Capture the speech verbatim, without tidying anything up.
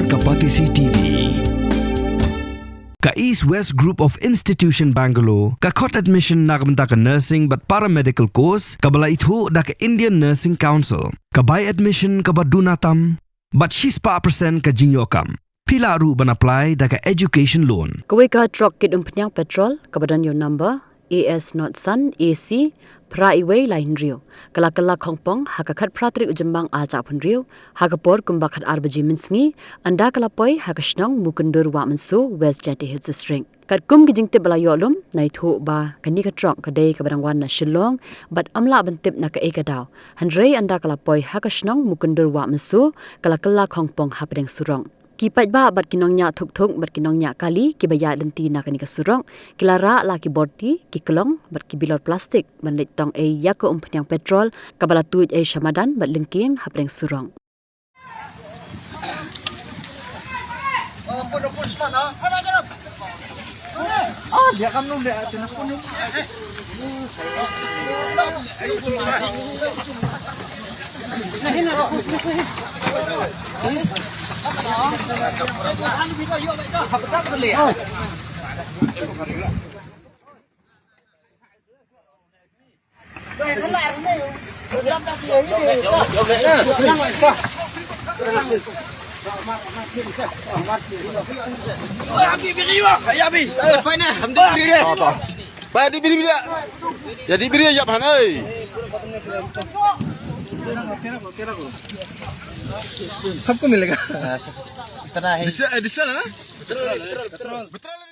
Ka Batesi T V. Ka East West Group of Institution Bangalore ka khot admission na ka bynta ka nursing bad paramedical course kaba la ithuh da ka Indian Nursing Council. Ka bai admission kaba duna tam bad shispah percent ka jingïoh kam. Phi lah ruh ban apply da ka education loan. Kawei ka trok kit umphniang petrol kaba don ïa u number A S not san A C phra iwei lai hynriew ka la kylla khongpong ha ka khatphra tarik u Jymmang ar hajar arphew hynriew ha ka por kumba khatar baje mynsngi, ynda ka la poi ha ka shnong Mukyndur Wah Mynso, West Jaintia Hills District. Katkum ki jingtip ba la ïoh lum, ngi ithuh ba kane ka trok ka dei kaba dang wan na Shillong bad ym lah ban tip na kaei ka daw. Hynrei ynda ka la poi ha ka shnong Mukyndur Wah Mynso, ka la kylla khongpong hapdeng surok. Ki paidbah bad ki nongñiah thuk thuk bad ki nongñiah kali kiba ïaid lynti na kane ka surok ki la rah la ki borti, ki klong bad ki bilor plastik ban leit tong ei ïa ka umphniang petrol kaba la tuid ei sha madan bad lyngkhieng hapdeng surok. Bai di biri biri. Ya di biri ya ban ai. Sabko milega. Iतना है। Diesel, eh, diesel hai na? Petrol, petrol, petrol.